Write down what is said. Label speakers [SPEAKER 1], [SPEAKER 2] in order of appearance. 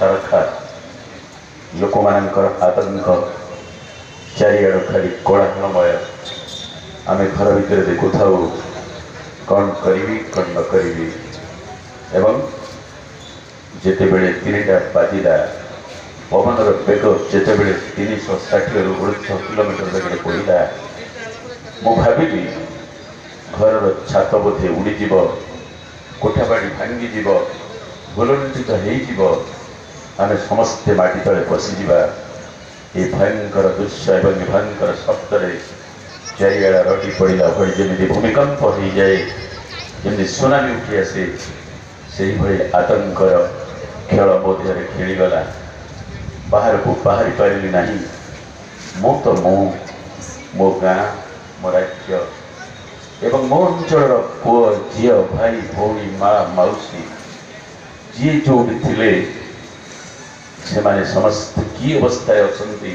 [SPEAKER 1] ଛାରଖାର, ଲୋକମାନଙ୍କର ଆତଙ୍କ, ଚାରିଆଡ଼ୁ ଖାଲି କୋଳାହଳମୟ। ଆମେ ଘର ଭିତରେ ଦେଖୁଥାଉ କ'ଣ କରିବି କ'ଣ ନ କରିବି। ଏବଂ ଯେତେବେଳେ 3ଟା ବାଜିଲା, ପବନର ବେଗ ଯେତେବେଳେ 360ରୁ ଉର୍ଦ୍ଧ୍ୱ କିଲୋମିଟର ବେଗରେ ବଢ଼ିଲା, ମୁଁ ଭାବିଲି ଘରର ଛାତ ବୋଧେ ଉଡ଼ିଯିବ, କୋଠାବାଡ଼ି ଭାଙ୍ଗିଯିବ, ଭୁଲୁଣ୍ଠିତ ହେଇଯିବ, ଆମେ ସମସ୍ତେ ମାଟି ତଳେ ପଶିଯିବା। ଏ ଭୟଙ୍କର ଦୃଶ୍ୟ ଏବଂ ଏ ଭୟଙ୍କର ଶବ୍ଦରେ ଚାରିଆଡ଼ ରଡ଼ି ପଡ଼ିଲା ଭଳି ଯେମିତି ଭୂମିକମ୍ପ ହେଇଯାଏ, ଯେମିତି ସୁନାମି ଉଠି ଆସେ, ସେଇଭଳି ଆତଙ୍କର ଖେଳ ମୋ ଦେହରେ ଖେଳିଗଲା। ବାହାରକୁ ବାହାରି ପାରିଲି ନାହିଁ। ମୁଁ ତ ମୁଁ, ମୋ ଗାଁ, ମୋ ରାଜ୍ୟ ଏବଂ ମୋ ଅଞ୍ଚଳର ପୁଅ ଝିଅ, ଭାଇ ଭଉଣୀ, ମା ମାଉସୀ, ଯିଏ ଯେଉଁଠି ଥିଲେ, ସେମାନେ ସମସ୍ତେ କି ଅବସ୍ଥାରେ ଅଛନ୍ତି